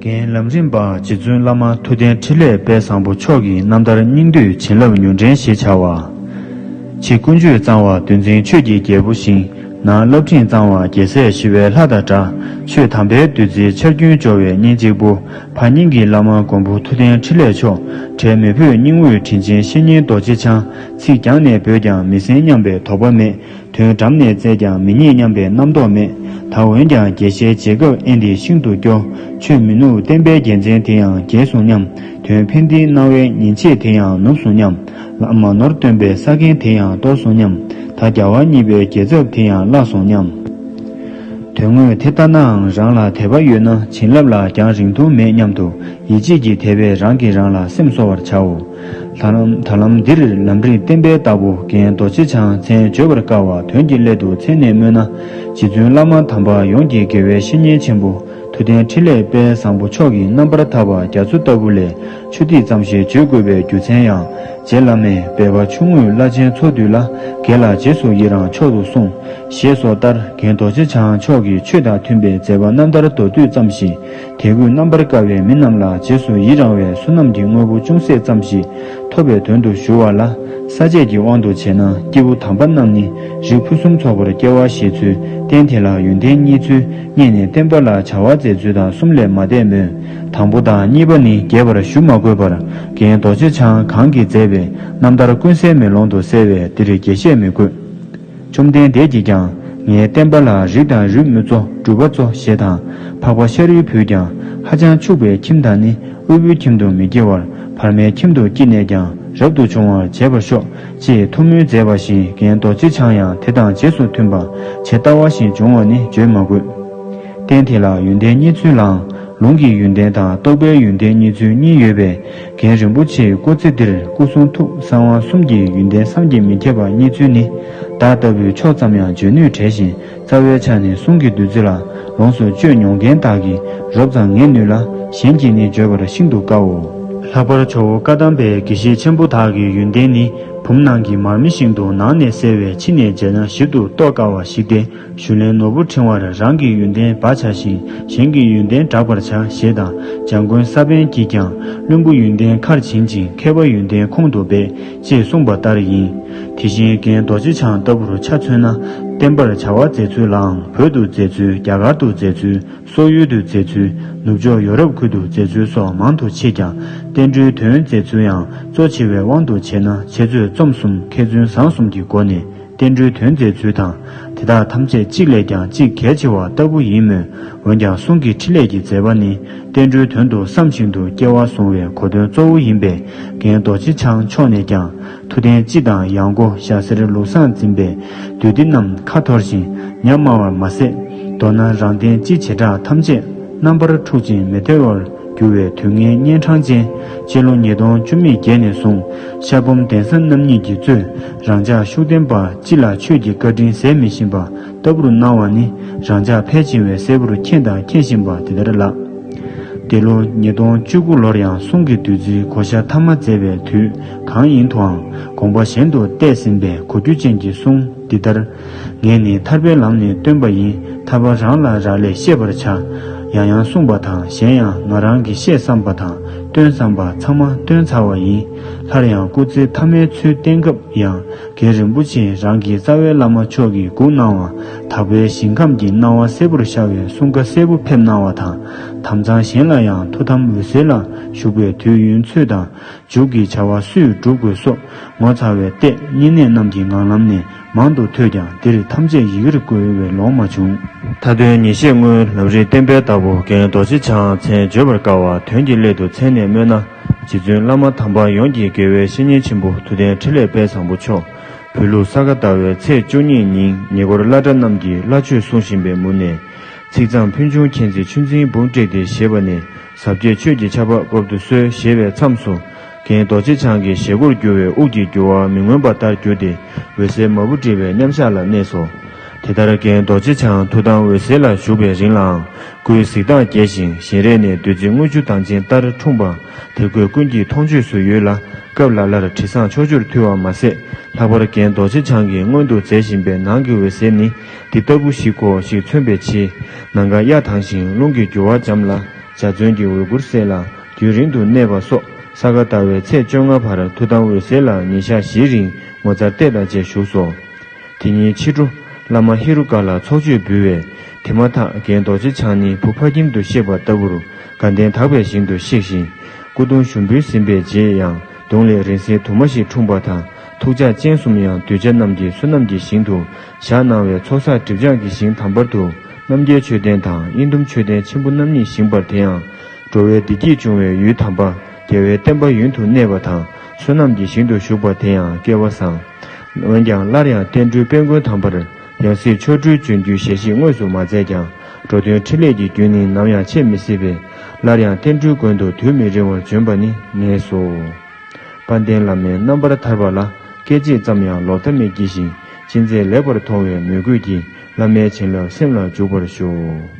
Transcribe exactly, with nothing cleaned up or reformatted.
རྒན་ལམ་རིམ་པ་རྗེ་བཙུན་བླ་མ་ཐུབ་བསྟན་འཕྲིན་ལས་དཔལ་བཟང་པོ་མཆོག་གི་རྣམ་ཐར་སྙིང་བསྡུས་བྱིན་རླབས་མྱུར་འདྲེན་ཞེས་བྱ་བ། ཕྱི་ཀུན་སྤྱོད་གཙང་བ་གདུང་འཛིན་ཆོས་ཀྱི་རྒྱལ་པོ་ཞིང་། ནང་བསླབ་ཁྲིམས་གཙང་བ་རྒྱལ་སྲས་ཞི་བའི་ལྷ་དང་འདྲ། ཆོས་དམ་པའི་བདུད་རྩིའི་ཆར་རྒྱུན་སྦྱོར་བའི་གཉེན་གཅིག་པུ། ཕ་རྙིང་གི་བླ་མ་མགོན་པོ་ཐུབ་བསྟན་འཕྲིན་ལས་མཆོག། བྲལ་མི་ཕོད་སྙིང་དབུས་དྲིན་ཆེན་བཤེས་གཉེན་རྡོ་རྗེ་འཆང་། ཚིག་རྒྱང་ནས་བོས་ཀྱང་མི་ཟིན་སྙམ་པའི་དོགས་པ་མེད། དོན་འགྲམ་ནས་བཙལ་ཀྱང་མི་རྙེད་སྙམ་པའི་རྣམ་རྟོག་མེད། ད་འོན་ཀྱང་དགེ་བཤེས་མཇལ་སྐབས་ཨེ་འདི་ཤིན་ཏུ་སྐྱོ། ཆོས་མི་ནུབ་བསྟན་པའི་རྒྱལ་མཚན་དེ་ཡང་རྒྱལ་སོང་སྙམ། དོན་ཕན་བདེའི་སྣང་བས་ཉིན་ཕྱེད་དེ་ཡང་ནུབ་སོང་སྙམ། བླ་མ་ནོར་སྟོན་པའི་ས་མཁན་དེ་ཡང་གཏོར་སོང་སྙམ། ད་རྒྱལ་བ་གཉིས་པའི་རྒྱལ་ཚབ་དེ་ཡང་བརླག་སོང་སྙམ། དོན་དངོས་དེ་ལྟ་ནའང་རང་ལ་དད་པ་ཡོད་ན་བྱིན་རླབས་ལ་རྒྱང་རིང་ཐུང་མེད་སྙམ་དུ་ཡིད་ཆེས་ཀྱི་དད་པས་རང་གིས་རང་ལ་སེམས་གསོ་བར་བྱའོ། ད་ལམ་ད་ལམ་འདིར་ལམ་རིམ་བསྟན་པའི་བདག་པོ་རྒན་རྡོ་རྗེ་འཆང་མཚན་བརྗོད་པར་དཀའ་བ་དོན་གྱི་སླད་དུ་མཚན་ནས་སྨོས་ན། རྗེ་བཙུན་བླ་མ་དམ་པ་ཡོངས་ཀྱི་དགེ་བའི་བཤེས་གཉེན་ཆེན་པོ་ཐུབ་བསྟན་འཕྲིན་ལས་དཔལ་བཟང་པོ་མཆོག་གི་རྣམ་པར་ཐར་པ་རྒྱ་མཚོ་ལྟ་བུ་ལས་ཆུ་ཐིགས་ཙམ་ཞིག་བརྗོད་དགོས་པའི་རྒྱུ་མཚན་ཡང་། རྗེ་བླ་མས་སྦལ་པ་ཆུང་ངུས་བླ་ཆེན་ཚོ་འདུས་ལ། དགེ་ལ་རྗེས་སུ་ཡི་རང་མཆོག་ཏུ་གསུངས། ཞེས་སོགས་ལྟར་རྒན་རྡོ་རྗེ་འཆང་མཆོག་གིས་ཆོས་དང་མཐུན་པའི་མཛད་པ་རྣམ་ཐར་མདོར་བསྡུས་ཙམ་ཞིག། དད་གུས་རྣམ་པར་དཀར་བའི་མི་རྣམས་ལ་རྗེས་སུ་ཡི་རང་བའི་བསོད་ནམས་ཀྱི་དངོས་པོ་ཅུང་ཟད་ཙམ་ཞིག་ཐོབ་པའི་དོན་དུ་ཞུ་བ་ལ། ས་བཅད་ཀྱི་དབང་དུ་བྱས་ན་སྐྱེས་བུ་དམ་པ་རྣམས་ནི་རིགས་ཕུན་སུམ་ཚོགས་པར་སྐྱེ་བ་བཞེས་ཚུལ་རྟེན་དེ་ལ་ཡོན་ཏན་གཉིས་ཚུལ་བསྙད་ནས་བསྟན་པ་ལ་བྱ་བ་མཛད་ཚུལ་དང་གསུམ་ལས་མ་འདས་མོད། དང་པོ་དང་གཉིས་པ་ནི་རྒྱས་པར་ཞུ་མ་དགོས་པར་རྒན་རྡོ་རྗེ་འཆང་གང་གིས་མཛད་པའི་རྣམ་ཐར་ཀུན་གསལ་མེ་ལོང་དུ་གསལ་བས་འདིར་རྒྱས་བཤད་མི་དགོས། བཅོམ་ལྡན་འདས་ཀྱིས་ཀྱང་ངའི་བསྟན་པ་ལ་རིགས་དང་རིགས་མི་གཙོ་སྒྲུབ་པ་གཙོ་ཞེས་དང་། འཕགས་པ་ཤཱ་རིའི་བུས་ཀྱང་ཧ་ཅང་ཕྱུག་པའི་ཁྱིམ་དང་ནི་དབུལ་པོའི་ཁྱིམ་དུ་མི་སྐྱེ་བར་བར་མའི་ཁྱིམ་དུ་སྐྱེས་ནས་ཀྱང་རབ་ཏུ་བྱུང་བར་བྱེད་པར་ཤོག་ཅེས་ཐུགས་སྨོན་མཛད་པ་བཞིན་རྒན་རྡོ་རྗེ་འཆང་ཡང་དེ་དང་རྗེས་སུ་མཐུན་པ་ཇི་ལྟ་བ་བཞིན་བྱུང་བ་ནི་བརྗོད་མ་དགོས། རྟེན་དེ་ལ་ཡོན་ཏན་གཉིས་ཚུལ་ལའང་ལུང་གི་ཡོན་ཏན་དང་རྟོགས་པའི་ཡོན་ཏན་གཉིས་ཚུལ་གཉིས་ཡོད་པས། རྒན་རིན་པོ་ཆེའི་སྐུ་ཚེ་འདིར་སྐུ་གསུང་ཐུགས་གསང་བ་གསུམ་གྱི་ཡོན་ཏན་བསམ་གྱིས་མི་ཁྱབ་པ་གཉིས་ཚུལ་ནི། བདག་ལྟ་བུས་ཕྱོགས་ཙམ་ཡང་བརྗོད་ནུས་བྲལ་ཞིང་། རྩ་བའི་ཆ་ནས་གསུང་གི་བདུད་རྩི་ལ་ལོངས་སུ་སྤྱོད་མྱོང་མཁན་དག་གིས་རོབ་ཙམ་ངེས་ནུས་ལ། གཞན་གྱིས་ནི་བརྗོད་པར་ཤིན་ཏུ་དཀའོ། ལྷག་པར་ཇོ་བོ་བཀའ་གདམས་པའི་དགེ་བཤེས་ཆེན་པོ་དག་གི་ཡོན་ཏན་ནི་བུམ་ནང་གི་མར་མེ་བཞིན་དུ་ནང་ནས་གསལ་བས་ཕྱི་ནས་མཇལ་ན་ཞིབ་ཏུ་རྟོགས་དཀའ་བ་ཞིག་སྟེ། ཞུས་ལན་ནོར་བུ་ཕྲེང་བར་རང་གི་ཡོན་ཏན་སྦ་བྱ་ཞིང་གཞན་གྱི་ཡོན་ཏན་བསྒྲག་པར་བྱ་ཞེས་དང་། འཇམ་མགོན་ས་པཎ་གྱིས་ཀྱང་བླུན་པོ་ཡོན་ཏན་ཁར་བྱིན་ཅིང་མཁས་པ་ཡོན་ཏན་ཁོང་དུ་སྦས་ཅེས་གསུངས་པ་ལྟར་ཡིན། དེ་བཞིན་རྒན་རྡོ་རྗེ་འཆང་ལྟ་བུར་ཆ་མཚོན་ན། བསྟན་པར་བྱ་བ་མཛད་ཚུལ་ལའང་བོད་དུ་མཛད་ཚུལ། རྒྱ་གར་དུ་མཛད་ཚུལ། སོག་ཡུལ་དུ་མཛད་ཚུལ། ནུབ་ཕྱོགས་ཡོ་རོབ་ཁུལ་དུ་མཛད་ཚུལ་སོགས་མང་དུ་མཆིས་ཀྱང་། བསྟན་འགྲོའི་དོན་མཛད་ཚུལ་ཡང་གཙོ་ཆེ་བའི་དབང་དུ་བྱས་ན། འཆད་རྩོད་རྩོམ་གསུམ་མཁས་བཙུན་བཟང་གསུམ་གྱི་སྒོ་ནས། བསྟན་འགྲོའི་དོན་མཛད་ཚུལ་དང་། དེ་དག་ཐམས་ཅད་གཅིག་ལས་ཀྱང་གཅིག་གལ་ཆེ་བ་ལྟ་བུ་ཡིན་མོད། འོན་ཀྱང་གསུང་གི་ཕྲིན་ལས་ཀྱི་མཛད་པ་ནི། བསྟན་འགྲོའི་དོན་དུ་བསམ་བཞིན་དུ་སྐྱེ་བ་བཟུང་བའི་གོ་དོན་གཙོ་བོ་ཡིན་པས། རྒན་རྡོ་རྗེ་འཆང་མཆོག་ནས་ཀྱང་། མཐུ་ལྡན་སྤྱི་དང་ཡང་སྒོ་ཞྭ་སེར་ལུགས་བཟང་འཛིན་པའི་བདུད་སྡེ་རྣམས་ཁ་འཐོར་ཞིང་ཉམས་དམའ་བར་མ་ཟད། མདོར་ན་རང་སྟེང་སྤྱི་བྱེ་བྲག་ཐམས་ཅད་རྣམ་པར་འཁྲུག་ཅིང་མི་བདེ་བར་གྱུར་བའི་དུས་ངན་གཉན་འཕྲང་ཅན། སྤྱི་ལོ་ཉིས་སྟོང་བཅུ་མེད་བརྒྱད་ནས་བཟུང་ཤར་བུམ་གདན་ས་རྣམ་གཉིས་ཀྱིས་གཙོས་རང་ཅག་ཤུགས་ལྡན་པ་སྤྱི་ལ་ཆོས་ཀྱི་བཀའ་དྲིན་ཟད་མི་ཤེས་པ་ལྟ་བུར་སྣང་བ་ནི་རང་ཅག་ཕལ་ཆེ་བས་གསལ་པོར་མཁྱེན་དང་མཁྱེན་བཞིན་པ་དེ་ལྟར་ལགས། འདི་ལོ་ཉིས་སྟོང་བཅུ་དགུ་ལོར་ཡང་གསུང་གི་བདུད་རྩིའི་གོ་ཆ་ཐ་མ་མཛད་པའི་དུས་གང་ཡིན་དུའང་དགོངས་པ་གཞན་དུ་གཏད་ཟིན་པའི་གོ་རྒྱུ་ཅན་གྱི་གསུང་འདི་ལྟར། ངས་ནི་ཐར་པའི་ལམ་ནས་སྟོན་པ་ཡིན། ཐར་པ་རང་ལ་རག་ལས་ཤེས་པར་བྱ། ཡང་ཡང་གསུངས་པ་དང་གཞན་ཡང་ང་རང་གིས་བཤད་བསམ་པ་དང་སྟོན་བསམ་པ་ཚང་མ་སྟོན་ཚར་བ་ཡིན། སླར་ཡང་སྐུ་ཚེ་ཐ་མའི་ཚུལ་བསྟན་སྐབས་ཡང་རྒན་རིན་པོ་ཆེ་རང་གི་རྩ་བའི་བླ་མ་མཆོག་གིས་སྒུག་གནང་བ་དག་པའི་ཞིང་ཁམས་ཀྱི་སྣང་བ་གསལ་པོར་ཤར་བའི་གསུང་བཀའ་གསལ་པོ་ཕེབས་གནང་བ་དང་། དམ་གཙང་གཞན་ལ་ཡང་ཐུགས་དམ་འོད་གསལ་ལ་བཞུགས་པའི་དུས་ཡུན་ཚོད་དང་། མཇུག་གི་བྱ་བ་སུས་སྒྲུབ་དགོས་སོགས་ངོ་མཚར་བའི་ལྟས་བསྙེན་གནས་རྣམས་ཀྱི་ངང་ལམ་ནས་མང་དུ་ཐོས་ཀྱང་འདིར་ཐམས་ཅད་ཡི་གེར་བཀོད་པས་ལོང་མ་བྱུང་། མཐའ་དོན་ཉིན་ཤས་སྔོན་ལམ་རིམ་བསྟན་པའི་བདག་པོ་རྒན་རྡོ་རྗེ་འཆང་མཚན་བརྗོད་པར་དཀའ་བ་དོན་གྱི་སླད་དུ་མཚན་ནས་སྨོས་ན། རྗེ་བཙུན་བླ་མ་དམ་པ་ཡོངས་ཀྱི་དགེ་བའི་བཤེས་གཉེན་ཆེན་པོ་ཐུབ་བསྟན་འཕྲིན་ལས་དཔལ་བཟང་པོ་མཆོག་བོད་ལུགས་ས་ག་ཟླ་བའི་ཚེས་བཅུ་གཉིས་ཉིན་ཉེ་འཁོར་བླ་གྲྭ་རྣམས་ཀྱིས་བླ་མཆོད་གསུང་བཞིན་པའི་མུ་ནས། ཚིག་གཙང་ཕུལ་བྱུང་མཁྱེན་བརྩེ་ཆུ་འཛིན་འབུམ་སྤྲེལ་ཏེ་ཞེས་པ་ནས། ཟབ་རྒྱས་ཆོས་ཀྱི་ཆར་པ་དབབ་ཏུ་གསོལ་ཞེས་པའི་མཚམས་སུ། རྒན་རྡོ་རྗེ་འཆང་གི་ཞལ་སྒོར་གྱུར་བའི་དབུགས་ཀྱི་རྒྱུ་བ་མི་མངོན་པ་ལྟར་གྱུར་ཏེ། འོད་གསལ་མ་བུ་བསྒྲིལ་བའི་མཉམ་བཞག་ལ་གནས་སོ། དེ་ལྟར་རྒན་རྡོ་རྗེ་འཆང་ཐུགས་དམ་འོད་གསལ་ལ་བཞུགས་པའི་རིང་ལའང་སྐུའི་གཟིགས་སྟངས་རྒྱས་ཤིང་བཞིན་རས་ནས་བདུད་རྩི་དངུལ་ཆུ་དྭངས་ཆེན་ལྟར་འཁྲུངས་པ། དེ་ཁོས་ཀུན་གྱི་མཐོང་ཆོས་སུ་ཡོད་ལ། སྐབས་ལ་ལར་དྲི་བཟང་ཕྱོགས་བཅུར་འཐུལ་བ་མ་ཟད། ལྷག་པར་རྒན་རྡོ་རྗེ་འཆང་གིས་མངོན་དུ་མཛད་བཞིན་པའི་ནང་གི་འོད་ཟེར་ནི་འདི་ལྟ་བུ་ཞིག་གོ་ཞེས་མཚོན་པའི་ཕྱིར། ནམ་མཁའ་གཡའ་དྭངས་ཤིང་རླུང་གི་རྒྱུ་བ་འཇམ་ལ། འཇའ་ཚོན་གྱི་འོད་གུར་གསལ་ལ་རྒྱུན་རིང་དུ་གནས་པ་སོགས། ས་ག་ཟླ་བའི་ཚེས་བཅོ་ལྔ་བར་ཐུགས་དམ་འོད་གསལ་ལ་ཉིན་ཞག་བཞིའི་རིང་ངོ་མཚར་ལྟས་དང་བཅས་བཞུགས་སོ། དེ་ཉིན་ཕྱི་དྲོ། བླ་མ་ཧེ་རུ་ཀ་ལ་ཚོགས་མཆོད་འབུལ་བས། དེ་མ་ཐག་རྒན་རྡོ་རྗེ་འཆང་ནི་བུ་ཕ་ཁྱིམ་དུ་གཤེགས་པ་ལྟ་བུར་དགའ་ལྡན་དག་པའི་ཞིང་དུ་གཤེགས་ཤིང་། སྐུ་གདུང་ཞུགས་འབུལ་ཟིན་པའི་རྗེས་ཡང་གདུང་ལས་རིང་བསྲེལ་དུ་མ་ཞིག་འཁྲུངས་པ་དང་། ཐུགས་ཕྱག་སྤྱན་གསུམ་ཡང་གདུལ་བྱ་རྣམས་ཀྱི་བསོད་ནམས་ཀྱི་ཞིང་དུ་བཞག་གནང་བས། ཚོགས་བསགས་སྒྲིབ་སྦྱང་གི་ཞིང་དམ་པར་དུ་རྣམ་རྒྱལ་མཆོད་རྟེན་དང་དབྱེན་ཟླུམ་མཆོད་རྟེན་ཆེན་པོ་རྣམ་གཉིས་བཞེངས་པ་དེ་ཡང་། འགྲོ་བའི་བདེ་སྐྱིད་འབྱུང་བའི་ཡུལ་དམ་པ། རྒྱལ་བའི་བསྟན་པ་ཡུན་དུ་གནས་པ་དང་བསོད་ནམས་ཀྱི་ཞིང་དུ་བཞུགས་པ་དེ་ཡང་སྐལ་བ་བཟང་། འོན་ཀྱང་སླར་ཡང་བསྟན་འགྲོའི་དཔལ་མགོན་དམ་པར་ཡང་སྲིད་ཆོ་འཕྲུལ་འབྱོན་རྒྱུའི་ཞལ་བཞེས་དངོས་སུ་མ་མཛད་ཀྱང་། འགྲོ་དོན་འཕྲིན་ལས་ཀྱི་རྒྱུན་ནི་ནམ་ཡང་ཆད་མི་སྲིད་པས། སླར་ཡང་བསྟན་འགྲོའི་མགོན་དུ་དུས་མི་རིང་བར་འབྱོན་པ་ནི་ངེས་སོ། དཔལ་ལྡན་བླ་མའི་རྣམ་པར་ཐར་པ་ལ། སྐད་ཅིག་ཙམ་ཡང་ལོག་ལྟ་མེད་བགྱི་ཞིང་། ཅི་མཛད་ལེགས་པར་མཐོང་བའི་མོས་གུས་ཀྱིས། བླ་མའི་བྱིན་རླབས་སེམས་ལ་འཇུག་པར་ཤོག།